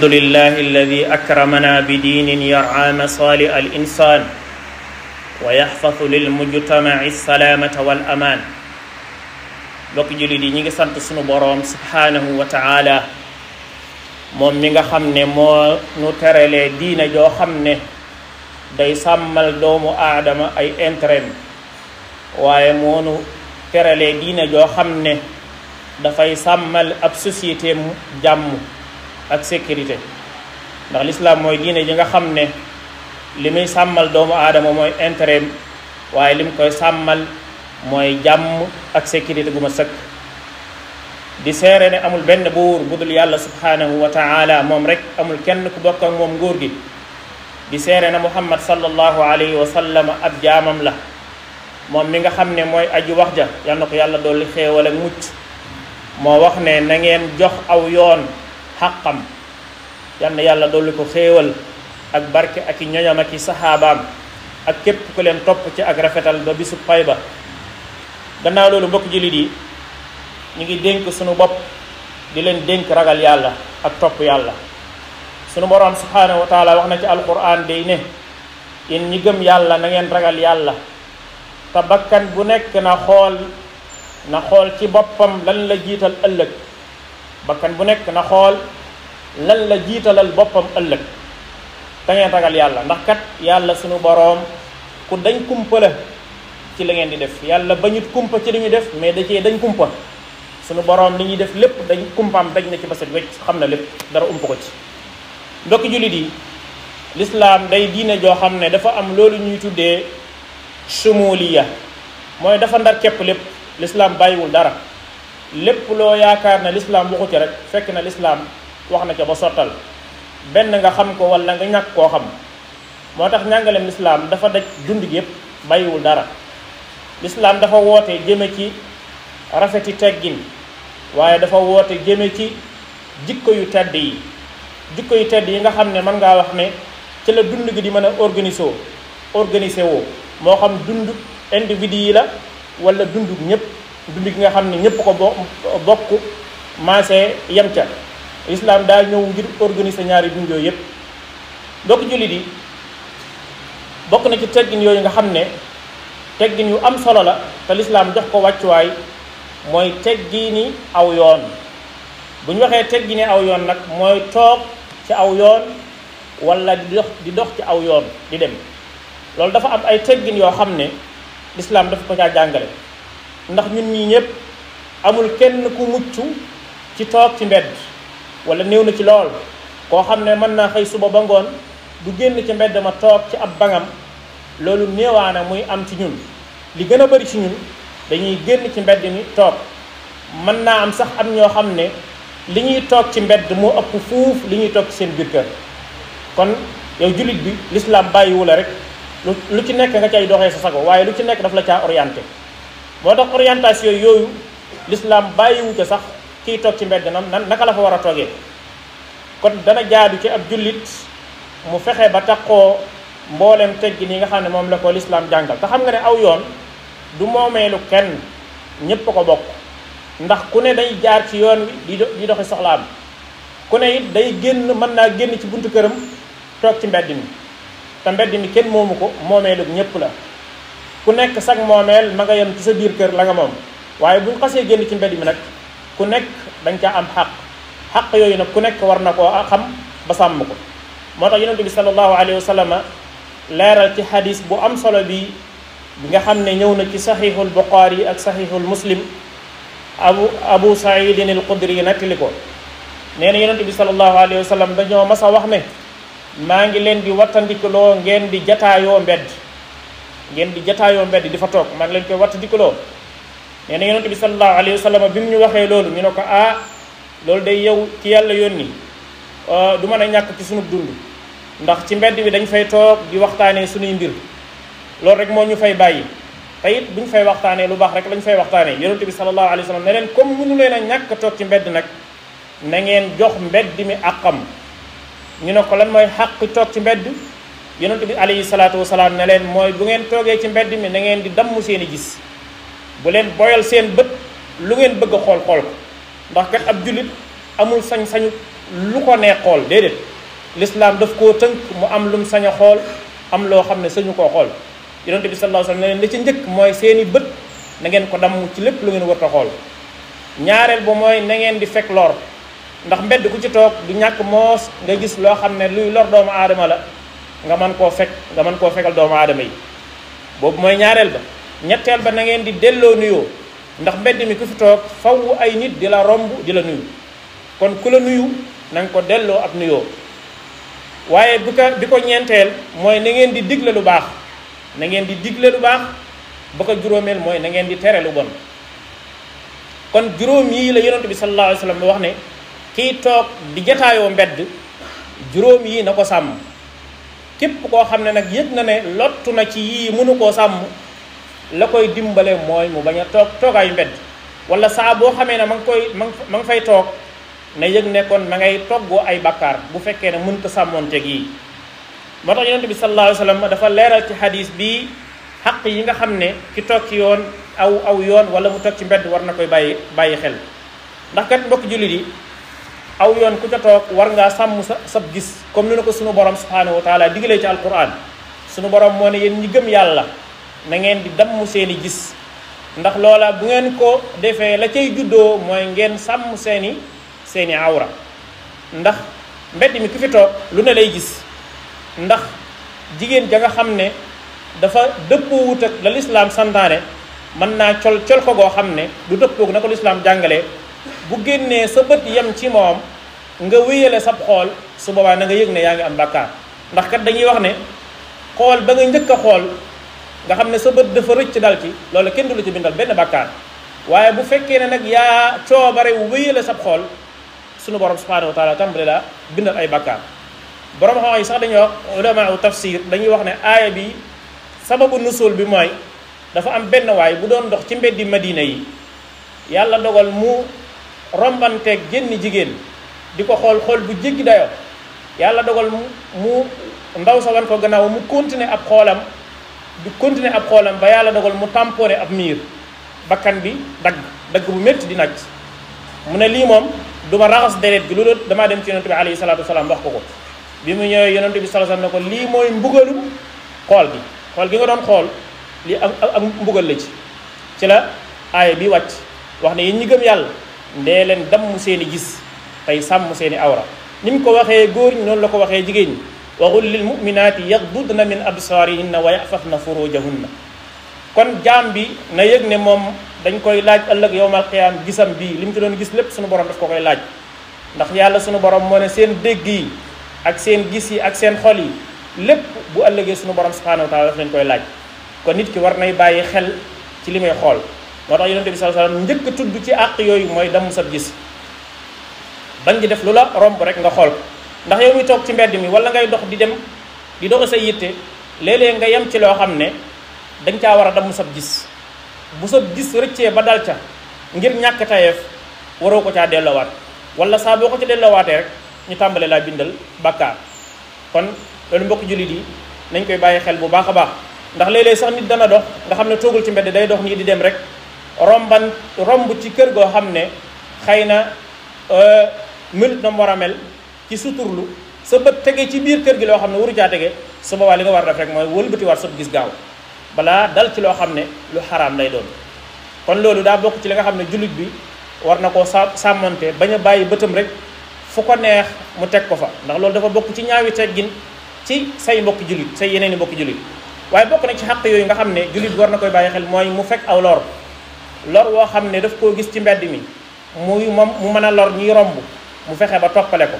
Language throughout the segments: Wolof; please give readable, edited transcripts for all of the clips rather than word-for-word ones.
الحمد لله الذي أكرمنا بدين يرعى مصالح الإنسان ويحفظ للمجتمع السلامة والأمان mbokk jullit yi ñi ngi sant sunu boroom subhanahu wa ta'ala moom mi nga xam ne moo nu terelee diine joo xam ne day sàmmal doomu aadama ay intérêt waaye moo nu terelee diine joo xam ne dafay sàmmal ab société mu jàmm ak sécurité ndax l'islam mooy diine ji nga xam ne li muy sàmmal doomu aadama mooy intérêt waaye lim koy sàmmal mooy jàmm ak sécurité gu ma sëkk di seere ne amul benn buur bu dul yàlla subhanahu wa ta'ala moom rek amul kenn ku bokk ak moom nguur gi di seere na muhammad sallallahu alayhi wa sallam ab jaamam la moom mi nga xam ne mooy aji wax ja yal na ko yàlla dolli xéewal ak mucc moo wax ne na ngeen jox aw yoon xaqam yal na yàlla dolli ko xéewal ak barke ak i ñoñam ak i saxaabaam ak képp ku leen topp ci ak rafetal ba bisu pay ba gannaaw loolu mbokk jullit yi ñu ngi dénk sunu bopp di leen dénk ragal yàlla ak topp yàlla sunu boroom subhanahu wa taala wax na ci alquran day ne yéen ñi gëm yàlla na ngeen ragal yàlla te bakkan bu nekk na xool ci boppam lan la jiital ëllëg bakkan bu nekk na xool lan la jiitalal boppam ëllëg te ngeen ragal yàlla ndax kat yàlla sunu boroom ku dañ kumpa la ci la ngeen di def yàlla bañut kumpa ci li ñu def mais da cee dañ kumpa sunu boroom li ñuy def lépp dañ kumpaam daj na ci ba set wecc xam na lépp dara umpa ko ci mbokki jullit yi l'islam day diine joo xam ne dafa am loolu ñuy tuddee shumuliya mooy dafa ndar képp lépp l'islam bàyyiwul dara lépp loo yaakaar na l'islam waxu ci rek fekk na l'islam wax na ca ba sottal benn nga xam ko wala nga ñàkk koo xam moo tax njàngaleem l'islam dafa daj dund gi yépp bàyyiwul dara l'islam dafa woote jëme ci rafeti teggin waaye dafa woote jëme ci jikko yu tedd yi nga xam ne mën ngaa wax ne ci la dund gi di mën a organiser woo moo xam dund individu yi la wala dund ñëpp dund gi nga xam ne ñëpp ko bokk maasee yem ca l'islam daa ñëw ngir organiser ñaari dund yooyu yëpp mbokk jullit yi bokk na ci teggin yooyu nga xam ne teggin yu am solo la te l'islam jox ko wàccuwaay mooy teggini aw yoon bu ñu waxee teggini aw yoon nag mooy toog ci aw yoon wala di dox ci aw yoon di dem loolu dafa am ay teggin yoo xam ne l'islam dafa ko caa jàngale ndax ñun ñii ñëpp amul kenn ku mucc ci toog ci mbedd wala néew na ci lool koo xam ne mën naa xëy suba ba ngoon du génn ci mbedd ma toog ci ab bangam loolu néewaana muy am ci ñun li gën a bari ci ñun dañuy génn ci mbedd mi toog mën naa am sax am ñoo xam ne li ñuy toog ci mbedd moo ëpp fuuf li ñuy toog ci seen biir kër kon yow jullit bi l'islam bàyyiwu la rek lu ci nekk nga cay doxee sa sago waaye lu ci nekk daf la caa orienté moo tax orientation yooyu l'islam bàyyiwu ca sax kiy toog ci mbedd naka la fa war a toogee kon dana jaadu ci ab jullit mu fexe ba taxoo mboolem teggin yi nga xam ne moom la ko l'islam jàngal te xam nga ne aw yoon du moomeelu kenn ñépp ko bokk ndax ku ne day jaar ci yoon wi di doxi soxlaam ku ne it day génn mën naa génn ci buntu këram toog ci mbedd mi te mbedd mi kenn moomu ko moomeelu ñépp la ku nekk sag moomeel ma nga yem ci sa biir kër la nga moom waaye buñ xasee génn ci mbedd mi nag ku nekk dañ caa am xaq yooyu nag ku nekk war na koo xam ba sàmm ko moo tax yonent bi sallallahu alayhi wa sallam leeral ci xadis bu am solo bi nga xam ne ñëw na ci saxiixul buxaari ak saxiixul muslim abu saidin al xudri nettali ko nee na yonent bi sallallahu alayhi wa sallam dañoo mas a wax ne maa ngi leen di wattandikuloo ngeen di jataayoo mbedd di fa toog maa ngi leen koy wattandikuloo nee na yonent bi sallallahu alayhi wa sallam bi mu ñu waxee loolu ñu ne ko loolu day yow ci yàlla yónni du mën a ñàkk ci sunu dund ndax ci mbedd bi dañ fay toog di waxtaanee sunuy mbir loolu rek moo ñu fay bàyyi te it buñ fay waxtaanee lu baax rek lañ fay waxtaanee yonent bi sallallahu alayhi wa sallam ne leen comme mënu leen a ñàkk toog ci mbedd nag na ngeen jox mbedd mi àqam ñu ne ko lan mooy xaq toog ci mbedd yonent bi alayhi salaatu wasalaam ne leen mooy bu ngeen toogee ci mbedd mi na ngeen di damm seen i gis bu leen boyal seen bët lu ngeen bëgg a xool ko ndax kat ab jullit amul sañ-sañu lu ko neex xool déedéet l'islam daf koo tënk mu am lum sañ a xool am loo xam ne sañu koo xool yonent bi sallallahu alayhi wasallam ne li ci njëkk mooy seeni bët na ngeen ko damm ci lépp lu ngeen war a xool ñaareel ba mooy na ngeen di fekk lor ndax mbedd ku ci toog du ñàkk moos nga gis loo xam ne luy lor doomu aadama la nga mën koo fekkal doomu aadama yi boobu mooy ñaareel ba ñetteel ba na ngeen di delloo nuyoo ndax mbedd mi ku fi toog faw ay nit di la romb di la nuyu kon ku la nuyu na nga ko delloo ab nuyoo waaye bi ko ñeenteel mooy na ngeen di digle lu baax na ngeen di digle lu baax ba ko juróomeel mooy na ngeen di tere lu bon kon juróom yii la yonent bi sallallahu alayhi wasallam wax ne kii toog di jataayoo mbedd juróom yii na ko sàmm képp koo xam ne nag yëg na ne lottu na ci yii mënu koo sàmm la koy dimbale mooy mu bañ a toogaayu mbedd wala saa boo xamee ne ma nga fay toog na yëg ne kon ma ngay toggoo ay bakkaar bu fekkee ne mënta sàmmoonteeg yii moo tax yonent bi sallallahu alayhi wasallam dafa leeral ci xadis bii xaq yi nga xam ne ki toog ci yoon aw yoon wala mu toog ci mbedd war na koy bàyyi xel ndax kat mbokk jullit yi aw yoon ku ca toog war ngaa sàmm sab gis comme ni na ko sunu borom subhanahu wa taala digalee ci alquran sunu borom moo ne yéen ñi gëm yàlla na ngeen di damm seeni gis ndax loola bu ngeen ko defee la cay juddoo mooy ngeen sàmm seeni awra ndax mbedd mi ku fi toog lu ne lay gis ndax jigéen ja nga xam ne dafa dëppoo wut ak la lislaam santaane mën naa col ko goo xam ne du dëppoog na ko lislaam jàngalee bu génnee sa bët yem ci moom nga wéyale sab xool su boobaa na nga yëg ne yaa ngi am bàkkaar ndax kat dañuy wax ne xool ba nga njëkk a xool nga xam ne sa bët dafa rëcc dal ci loolu kenn du la ci bindal benn bàkkaar waaye bu fekkee ne nag yaa coobare wéyale sab xool sunu borom subhanahu wa taala tàmbali la bindal ay bàkkaar borom xam yi sax dañuy wax ulama tafsir dañuy wax ne aaya bi sababu nusul bi mooy dafa am benn waay bu doon dox ci mbeddi madina yi yàlla dogal mu rombanteeg génn jigéen di ko xool bu jéggi dayoo yàlla dogal mu ndaw sa wan ko gannaaw mu continuer ab xoolam ba yàlla dogal mu tamponné ab miir bakkan bi dagg bu métti di nàcc mu ne lii moom duma raxas deret gi loolu damaa dem ci yonent bi alayhi salaatu wasalaam wax ko bi mu ñëwee yonent bi sallallahu alayhi wasallam ne ko lii mooy mbugalu xool gi nga doon xool lii ak mbugal la ci la aaya bi wàcc wax ne yéen ñi gëm yàlla ndee leen damm seeni gis tey sàmm seeni awra ni mu ko waxee góor ñi noonu la ko waxee jigéen ñi waxul lil mu'minaati yaghdudna min absaarihinna wa yahfazna furujahunna kon jaam bi na yëg ne moom dañ koy laaj ëllëg yowmal qiyaam gisam bii li mu ci doon gis lépp suñu borom daf ko koy laaj ndax yàlla suñu borom moo ne seen dégg yi ak seen gis yi ak seen xol yi lépp bu ëllëgee suñu borom subhanahu wa taala daf leen koy laaj kon nit ki war nay bàyyi xel ci li muy xool moo tax yonent bi sallallahu alayhi wasallam njëkk a tudd ci àq yooyu mooy damm sab gis bañ di def lu la romb rek nga xool ko ndax yow mi toog ci mbedd mi wala ngay dox di dem di dox sa yitte léeg-léeg nga yem ci loo xam ne dañ caa war a damm sab gis bu sab gis rëccee ba dal ca ngir ñàkk tayeef waroo ko caa delloowaat wala saa boo ko ca delloowaatee rek ñu tàmbale laa bindal bàkkaar kon loolu mbokk jullit yi nañ koy bàyyi xel bu baax a baax ndax léeg-léeg sax nit dana dox nga xam ne toogul ci mbedd day dox nii di dem rek romb ci kër goo xam ne xëy na melut na mu war a mel ci suturlu sa bët tege ci biir kër gi loo xam ne waru caa tege su boobaa li nga war a def rek mooy wëlbati war sa gis gaaw balaa dal ci loo xam ne lu xaraam lay doon kon loolu daa bokk ci li nga xam ne jullit bi war na koo sàmmante bañ a bàyyi bëtam rek fu ko neex mu teg ko fa ndax loolu dafa bokk ci ñaawi teggin ci say mbokki jullit say yeneen i mbokki jullit waaye bokk na ci xàq yooyu nga xam ne jullit bi war na koy bàyyi xel mooy mu fekk aw lor woo xam ne daf koo gis ci mbedd mi mu mën a lor ñuy romb mu fexe ba toppale ko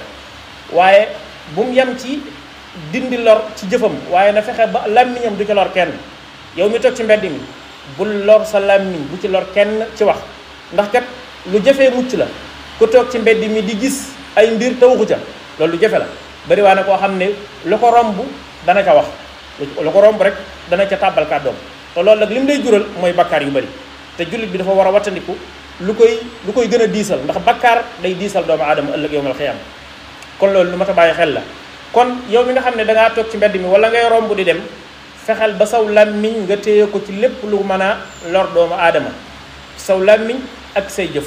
waaye bu mu yem ci dindi lor ci jëfam waaye na fexe ba làmmiñam du ci lor kenn yow mi toog ci mbedd mi bul lor sa làmmiñ bu ci lor kenn ci wax ndax kat lu jafee mucc la ku toog ci mbedd mi di gis ay mbir te waxu ca loolu lu jafe la bari waa ne koo xam ne lu ko romb dana ca wax lu ko romb rek dana ca tàbbal kàddoom te loolu nag li mu lay jural mooy bakkaar yu bari te jullit bi dafa war a wattandiku lu koy gën a diisal ndax bakkaar day diisal doomu aadama ëllëg yawmal xiyaam kon loolu lu mat a bàyyi xel la kon yow mi nga xam ne dangaa toog ci mbedd mi wala ngay romb di dem fexeel ba saw làmmiñ nga téye ko ci lépp lu mën a lor doomu aadama saw làmmiñ ak say jëf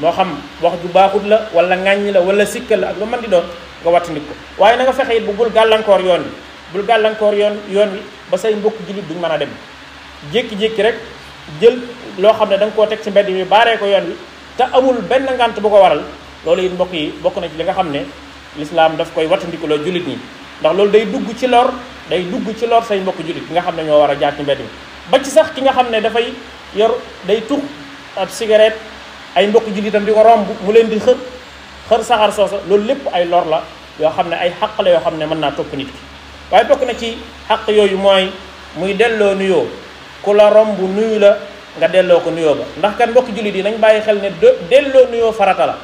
moo xam wax ju baaxut la wala ŋàññ la wala sikkal la ak lu mën di doon nga wattandik ko waaye na nga fexe it bu bul gàllankoor yoon wi bul gàllankoor yoon wi ba say mbokk jullit duñ mën a dem jékki-jékki rek jël loo xam ne da nga koo teg ci mbedd mi baaree ko yoon wi te amul benn ngant bu ko waral loolu it mbokk yi bokk na ci li nga xam ne lislaam daf koy wattandikuloo jullit ñi ndax loolu day dugg ci lor say mbokk jullit ki nga xam ne ñoo war a jaar ci mbedd mi ba ci sax ki nga xam ne dafay yor day tux ab cigarette ay mbokk jullitam di ko romb mu leen di xër saxaar soosa loolu lépp ay lor la yoo xam ne ay xaq la yoo xam ne mën naa topp nit ki waaye bokk na ci xaq yooyu mooy muy delloo nuyoo ku la romb nuyu la nga delloo ko nuyoo ba ndax kan mbokk jullit yi nañ bàyyi xel ne delloo nuyoo farata la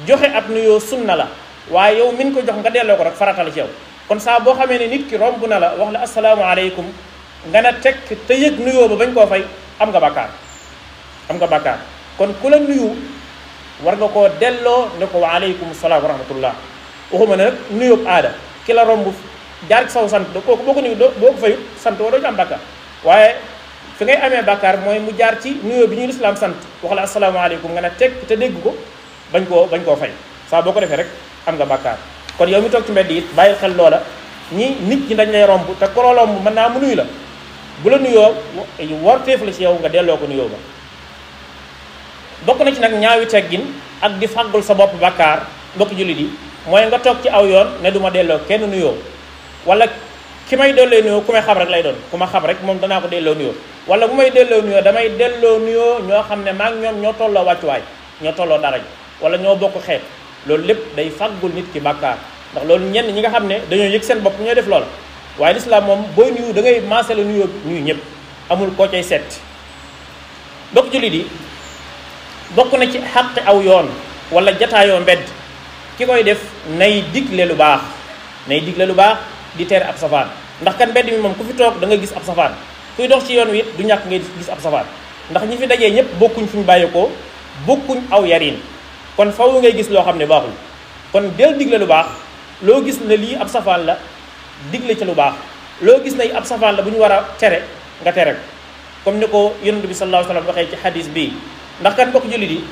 joxe ab nuyoo sunna la waaye yow min ko jox nga delloo ko rek farata la ci yow kon saa boo xamee ne nit ki romb na la wax la asalaamaaleykum nga ne teg te yëg nuyoo ba bañ koo fay am nga bàkkaar kon ku la nuyu war nga koo delloo ne ko waaleykum salaam wa rahmatullah waxuma ne nag nuyób aada ki la romb jaar ci saw sant kooku boo ko nuyu boo ko fayut sant woo doo ci am bàkkaar waaye fi ngay amee bàkkaar mooy mu jaar ci nuyoo bi ñu lislaam sant wax la asalaamaaleykum nga ne teg te dégg ko bañ koo fay saa boo ko defee rek am nga bàkkaar kon yow mi toog ci mbedd it bàyyi xel loola nit ñi dañ lay romb te ko romb mën naa mu nuyu la bu la nuyoo warteef la ci yow nga delloo ko nuyoo ba bokk na ci nag ñaawi teggin ak di fàggul sa bopp bàkkaar mbokk jullit yi mooy nga toog ci aw yoon ne du ma delloo kenn nuyoo wala ki may delloo nuyoo ku may xam rek lay doon ku ma xam rek moom danaa ko delloo nuyoo wala bu may delloo nuyoo damay delloo nuyoo ñoo xam ne maa ngi ñoom ñoo tolloo wàccuwaay ñoo tolloo daraja wala ñoo bokk xeet loolu lépp day fàggul nit ki bàkkaar ndax loolu ñenn ñi nga xam ne dañoo yëg seen bopp ñoo def loola waaye lislaam moom booy nuyu da ngay maasale nuyoo nuyu ñëpp amul koo cay seet mbokk jullit yi bokk na ci xàqi aw yoon wala jataayoo mbedd ki koy def nay digle lu baax di tere ab safaan ndax kan mbedd mi moom ku fi toog da nga gis ab safaan kuy dox ci yoon wi it du ñàkk ngay gis ab safaan ndax ñi fi dajee ñëpp bokkuñ fu ñu bàyyeekoo bokkuñ aw yarin kon faw ngay gis loo xam ne baaxul kon del digle lu baax loo gis ne lii ab safaan la digle ci lu baax loo gis ne ab safaan la bu ñu war a tere nga tere ko comme ni ko yonent bi sallallahu alayhi wa sallam waxee ci hadis bii ndax kan bokk jullit yi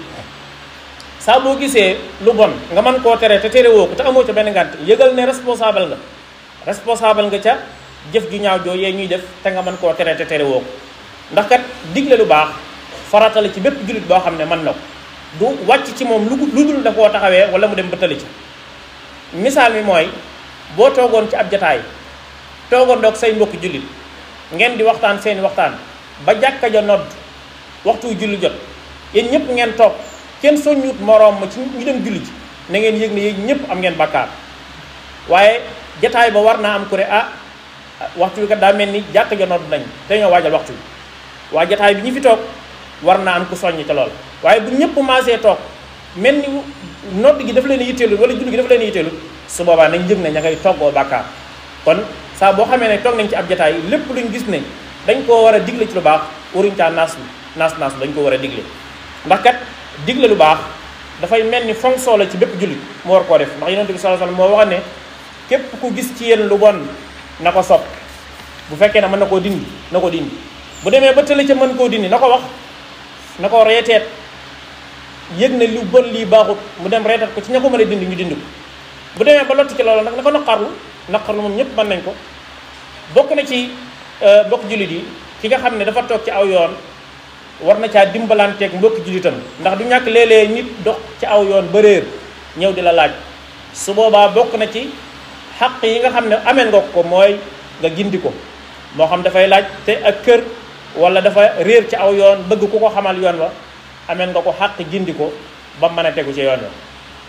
saa boo gisee lu bon nga mën koo tere te tere woo ko te amoo ca benn ngànt yëgal ne responsable nga ca jëf ju ñaaw joo yee ñuy def te nga mën koo tere te tere woo ko ndax kat digle lu baax farata la ci bépp jullit boo xam ne mën na ko du wàcc ci moom lu dul da koo taxawee wala mu dem ba tëli ci misaal mi mooy boo toogoon ci ab jataay toogoon doog say mbokki jullit ngeen di waxtaan seeni waxtaan ba jàkka ja nodd waxtu julli jot yéen ñëpp ngeen toog kenn soññut moroom ma ci ñu dem julli ji na ngeen yëg ne yéen ñëpp am ngeen bàkkaar waaye jataay ba war naa am ku ne waxtu bi kat daa mel ni jàkka ja nodd nañ te ñoo waajal waxtu bi waaye jataay bi ñi fi toog war naa am ku soññ ca lool waaye bu ñëpp maasee toog mel ni nodd gi daf leen yitteelul wala julli gi daf leen yitteelul su boobaa nañ yëg ne ña ngay toggoo bàkkaar kon saa boo xamee ne toog nañ ci ab jataay lépp luñ gis ne dañ koo war a digle ci lu baax waruñ caa naas dañ ko war a digle ndax kat digle lu baax dafay mel ni fonction la ci bépp jullit mu war koo def ndax yonent bi sallallahu alayhi wasallam moo wax ne képp ku gis ci yéen lu bon na ko sopp bu fekkee ne mën na koo dindi na ko dindi bu demee ba tële ca mën koo dindi na ko wax na ko reeteet yëg ne lu bon lii baaxut mu dem reeteet ko ci ña ko mën a dindi ñu dindi ko bu demee ba lottu ci loolu nag na ko naqarlu moom ñëpp mën nañ ko bokk na ci bokk jullit yi ki nga xam ne dafa toog ci aw yoon war na caa dimbalanteeg mbokki jullitam ndax du ñàkk léeg-léeg nit dox ci aw yoon ba réer ñëw di la laaj su boobaa bokk na ci xaq yi nga xam ne ameen nga ko mooy nga gindi ko moo xam dafay laaj te ak kër wala dafa réer ci aw yoon bëgg ku ko xamal yoon wa ameen nga ko xaq gindi ko ba mën a tegu ci yoon wa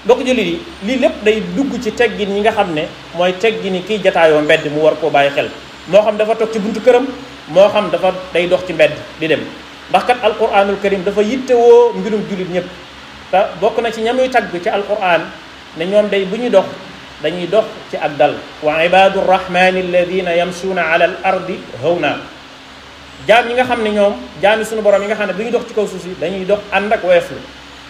mbokk jullit yi lii lépp day dugg ci teggin yi nga xam ne mooy teggini kiy jataayoo mbedd mu war koo bàyyi xel moo xam dafa toog ci buntu këram moo xam dafa day dox ci mbedd di dem ndax kat alquranul karim dafa yittewoo mbirum jullit ñëpp te bokk na ci ñamuy tagg ci alquran ne ñoom day bu ñuy dox dañuy dox ci ak dal wa ibadu rrahmani alladina yamsuuna ala al ardi hawna jaam ñi nga xam ne ñoom jaami suñu borom yi nga xam ne bu ñuy dox ci kaw suuf si dañuy dox ànd ak woyeflu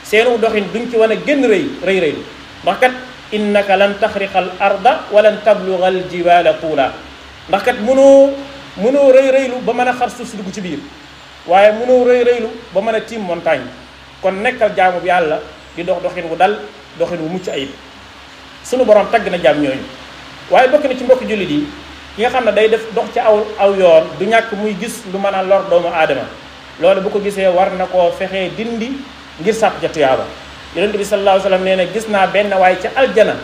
seenu doxin duñ ci wan a génn rëy ndax kat innaka lan taxriqa al arda wa lan tabluga al jibala tuula ndax kat mënoo rëylu ba mën a xar suuf si dugg ci biir waaye mënoo rëylu ba mën a tiim montagne kon nekkal jaamu bi yàlla di dox doxin wu dal doxin wu mucc ayib sunu borom tagg na jaam ñooñu. waaye bokk na ci mbokki jullit yi ki nga xam ne day def dox ci aw yoon du ñàkk muy gis lu mën a lor doomu aadama loolu bu ko gisee war na koo fexee dindi ngir sàkku ca tuyaaba. yonent bi sallallahu alayhi wa sallam nee na gis naa benn waaye ca aljana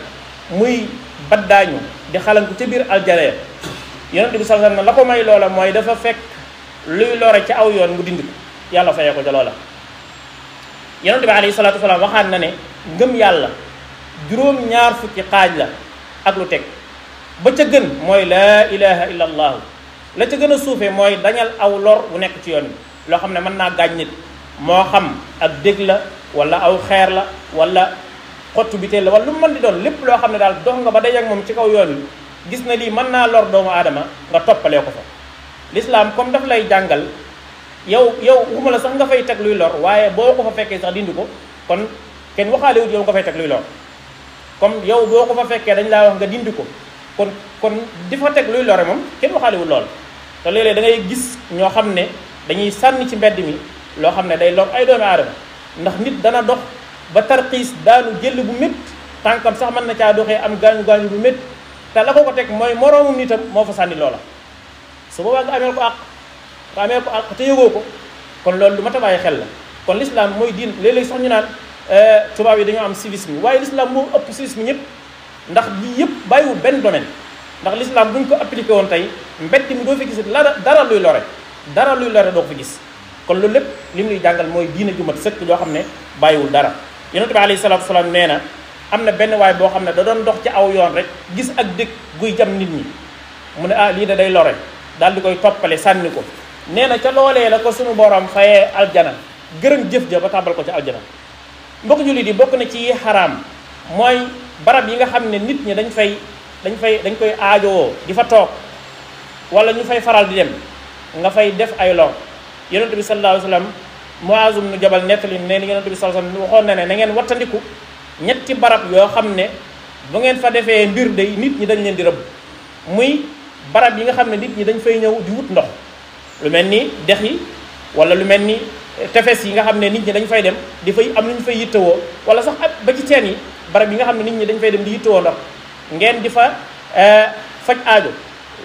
muy baddaañu di xalanku ca biir aljana ya yonent bi sallallahu alayhi wa sallam la ko may loola mooy dafa fekk luy lore ci aw yoon mu dindi ko yàlla fayee ko ca loola. yonent bi alayhi salaatu wa salaam waxaat na ne ngëm yàlla juróom-ñaar fukki xaaj la ak lu teg ba ca gën mooy laa ilaha illa allahu la ca gën a suufee mooy dañal aw lor bu nekk ci yoon bi loo xam ne mën naa gaañ nit moo xam ak dég la wala aw xeer la wala xottu biteel la wala lu mu mën di doon lépp loo xam ne daal dox nga ba day ak moom ci kaw yoon wi gis na lii mën naa lor doomu aadama nga toppalee ko fa. l'islam comme daf lay jàngal yow waxuma la sax nga fay teg luy lor waaye boo ko fa fekkee sax dindi ko kon kenn waxaale wut yow nga fay teg luy lor comme yow boo ko fa fekkee dañ laa wax nga dindi ko kon di fa teg luy lore moom kenn waxaale wut lool. te léeg-léeg da ngay gis ñoo xam ne dañuy sànni ci mbedd mi loo xam ne day lor ay doomi aadama ndax nit dana dox ba tarxiis daanu jël bu métti tànkam sax mën na caa doxee am gaañu bu métti te la ko teg mooy moroomu nitam moo fa sànni loola su boobaa nga amee ko àq te yëgoo ko kon loolu lu mat a bàyyi xel la. kon l'islam mooy diin léeg-léeg sax ñu naan tubaab yi dañoo am civisme waaye l'islam moo ëpp civisme ñëpp ndax lii yëpp bàyyiwul benn domaine ndax l'islam buñ ko appliqué woon tey mbedd mi doo fi gis dara luy lore doo ko fi gis. kon loolu lépp li mu luy jàngal mooy diina ju mat sëkk joo xam ne bàyyiwul dara. yonent bi alayhi salaatu wasalaam nee na am na benn waay boo xam ne da doon dox ci aw yoon rek gis ak dëkk guy jam nit ñi mu ne lii da day lore daal di koy toppale sànni ko nee na ca loolee la ko suñu borom fayee aljana gërëm jëf ja ba tàbbal ko ci aljana. mbokk jullit yi bokk na ci xaraam mooy barab yi nga xam ne nit ñi dañ koy aajowoo di fa toog wala ñu fay faral di dem nga fay def ay lor. yonent bi sallallahu alayhi wa sallam Muaz ibn Jabal nettali ne ni yonent bi sallallahu alayhi wa sallam waxoon na ngeen wattandiku ñetti barab yoo xam ne bu ngeen fa defee mbir day nit ñi dañ leen di rëbb muy barab yi nga xam ne nit ñi dañ fay ñëw di wut ndox lu mel ni dex yi wala lu mel ni tefes yi nga xam ne nit ñi dañ fay dem di fay am lu ñu fay yittewoo wala sax ba ci teen yi barab yi nga xam ne nit ñi dañ fay dem di yittewoo ndox ngeen di fa faj aajo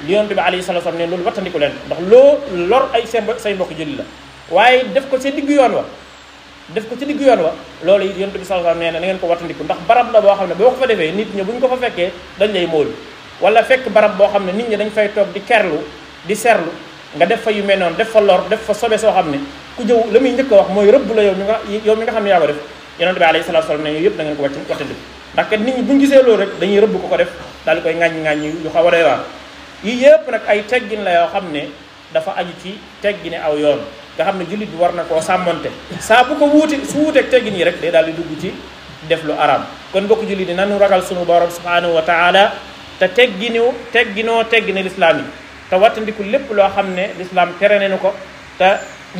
li yonent bi alayhi salaatu wa salaam ne loolu wattandiku leen ndax loo lor ay say mbokk julli la waaye def ko ca diggu yoon wa loolu it yonent bi sallallahu alayhi wa sallam nee na ngeen ko wattandiku ndax barab la boo xam ne boo ko fa defee nit ñi bu ñu ko fa fekkee dañ lay móolu wala fekk barab boo xam ne nit ñi dañ fay toog di kerlu di serlu nga def fa yu mel noonu def fa lor def fa sobe soo xam ne ku jëw la muy njëkk a wax mooy rëbb la yow mi nga xam ne yaa ko def yonent bi alayhi salaatu wa salaam ne yooyu yëpp da ngeen ko wattandiku ndax kat nit ñi bu ñu gisee loolu rek dañuy rëbb ko def daal di koy ŋàññi yu xaw a doy waar yii yëpp nag ay teggin la yoo xam ne dafa aju ci teggine aw yoon nga xam ne jullit bi war na koo sàmmonte saa bu ko su wuuteeg teggin yi rek day daal di dugg ci def lu araam. kon mbokk jullit yi nanu ragal sunu borom subhanahu wa taala te tegginoo teggine lislaam yi te wattandiku lépp loo xam ne lislaam tere nañu ko te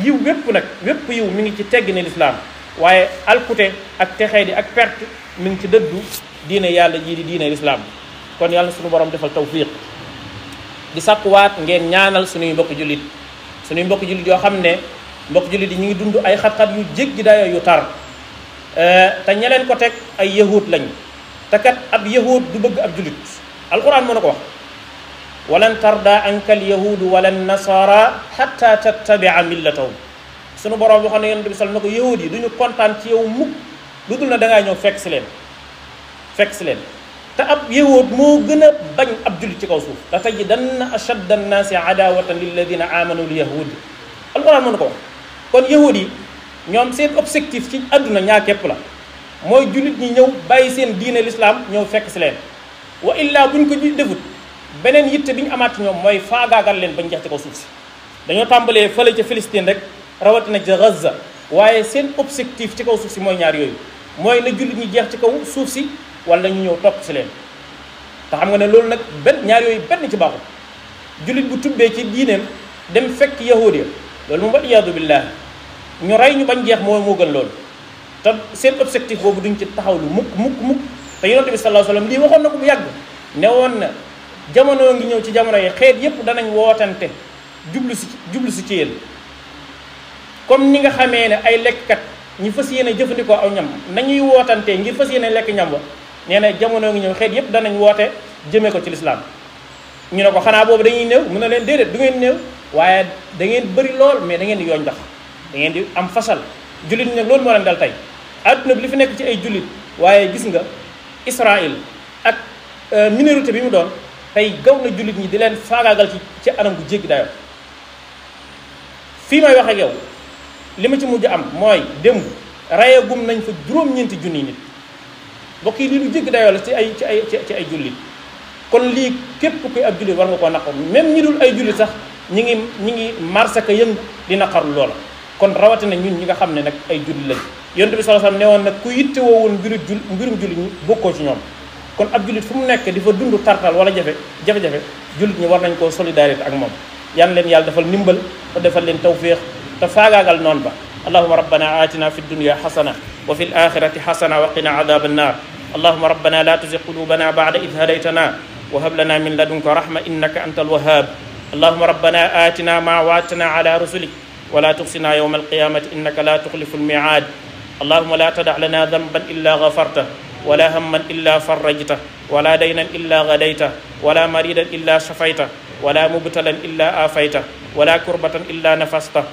yiw wépp yiw mi ngi ci teggine lislaam waaye alkute ak texee di ak perte mi ngi ci dëddu diine yàlla jii di diine lislaam kon yàlla sunu borom defal tawfiq di sàkkuwaat ngeen ñaanal suñuy mbokk jullit yoo xam ne mbokk jullit yi ñu ngi dund ay xat-xat yu jéggi dayo yu tar te ña leen ko teg ay yahud lañ te kat ab yahud du bëgg ab jullit alquran moo na ko wax walan tarda anka al yahudu wala nasara hatta tattabia millatahum suñu borom boo xam ne yonent bi sal na ko yahud yi duñu kontaan ci yow mukk lu dul na dangaa ñëw fekk si leen te ab yahud moo gën a bañ ab jullit ci kaw suuf la tajidanna ashadda annaasi adawatan lilladina amanu l yahud alquran mën na ko wax kon yahud yi ñoom seen objectif ci àdduna ñaar képp la mooy jullit ñi ñëw bàyyi seen diine l'islam ñëw fekk si leen wa illaa buñ ko defut beneen yitte bi ñu amaat ci ñoom mooy faagaagal leen bañ jeex ci kaw suuf si dañoo tàmbalee fële ca Palestine rek rawatina ca Gaza waaye seen objectif ci kaw suuf si mooy ñaar yooyu mooy na jullit ñi jeex ci kaw suuf si wala ñu ñëw topp si leen te xam nga ne loolu nag ñaar yooyu benn ci baaxul jullit bu tubbee ci diineem dem fekk yahudiya loolu moom wa iyaadu billah ñu rey ñu bañ jeex moo gën loolu te seen objectif boobu duñ ci taxaw lu mukk te yonent bi sallallahu alayhi wasallam lii waxoon na ko bu yàgg ne woon na jamono ngi ñëw ci jamono yi xeet yépp danañ wootante jublu si ci yéen comme ni nga xamee ne ay lekkkat ñu fas yéene jëfandikoo aw ñam nañuy wootantee ngir fas yéene lekk ñam wa nee na jamono ngi ñëw xeet yépp danañ woote jëmee ko ci lislaam ñu ne ko xanaa boobu dañuy néew mu ne leen déedéet du ngeen néew waaye da ngeen bëri lool mais da ngeen di yooñ ndax da ngeen di am fasal jullit ñi nag loolu moo leen dal tey adduna bi li fi nekk ci ay jullit waaye gis nga Israël ak minorité bi mu doon tey gaw na jullit ñi di leen faagaagal ci anam bu jéggi dayoo fii may wax ak yow li ma ci mujj am mooy démb rayagum nañ fa juróom-ñeenti junniy nit mbokk yi lii lu jéggi dayoo la ci ay jullit kon lii képp kuy ab jullit war nga koo naqar même ñi dul ay jullit sax ñi ngi marché ka yëngu di naqarlu loola kon rawatina ñun ñi nga xam ne nag ay jullit lañ yonent bi sallallahu alayhi wasallam ne woon nag ku yitte woowul mbirum jullit ñi bokkoo ci ñoom kon ab jullit fu mu nekk di fa dund tartal wala jafe-jafe jullit ñi war nañ koo solidarité ak moom yan leen yàlla defal ndimbal te defal leen tawfiq te faagaagal noonu ba allahuma rabbana atina fi dunya hasana wa fi alakhirati hasana wa qina adhab annar allahuma rabbana la tuzigh qulubana ba'da idh hadaytana wa hab lana min ladunka rahma innaka antal wahhab allahuma rabbana atina ma wa'adtana ala rusulik wa la tukhzina yawma alqiyamati innaka la tukhlifu almi'ad allahuma la tada' lana dhanban illa ghafarta ولا هما إلا فرجته ولا دينا إلا غديته ولا مريدا إلا شفيته ولا مبتلا إلا آفيته ولا كربة إلا نفسته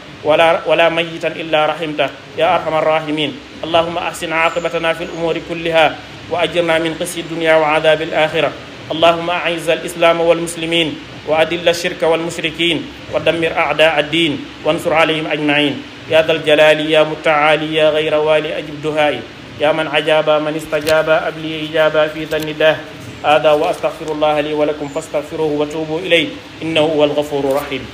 ولا ميتا إلا رحمته يا أرحم الراحمين اللهم أحسن عاقبتنا في الأمور كلها وأجرنا من خزي الدنيا وعذاب الآخرة اللهم أعز الإسلام والمسلمين وأذل الشرك والمشركين ودمر أعداء الدين وانصر عليهم أجمعين يا ذا الجلال يا متعالي يا غير والي أجب دعائي يا من عجاب من استجاب أبلي إجابة في ذا النداه هذا وأستغفر الله لي ولكم فاستغفروه وتوبوا إليه إنه هو الغفور الرحيم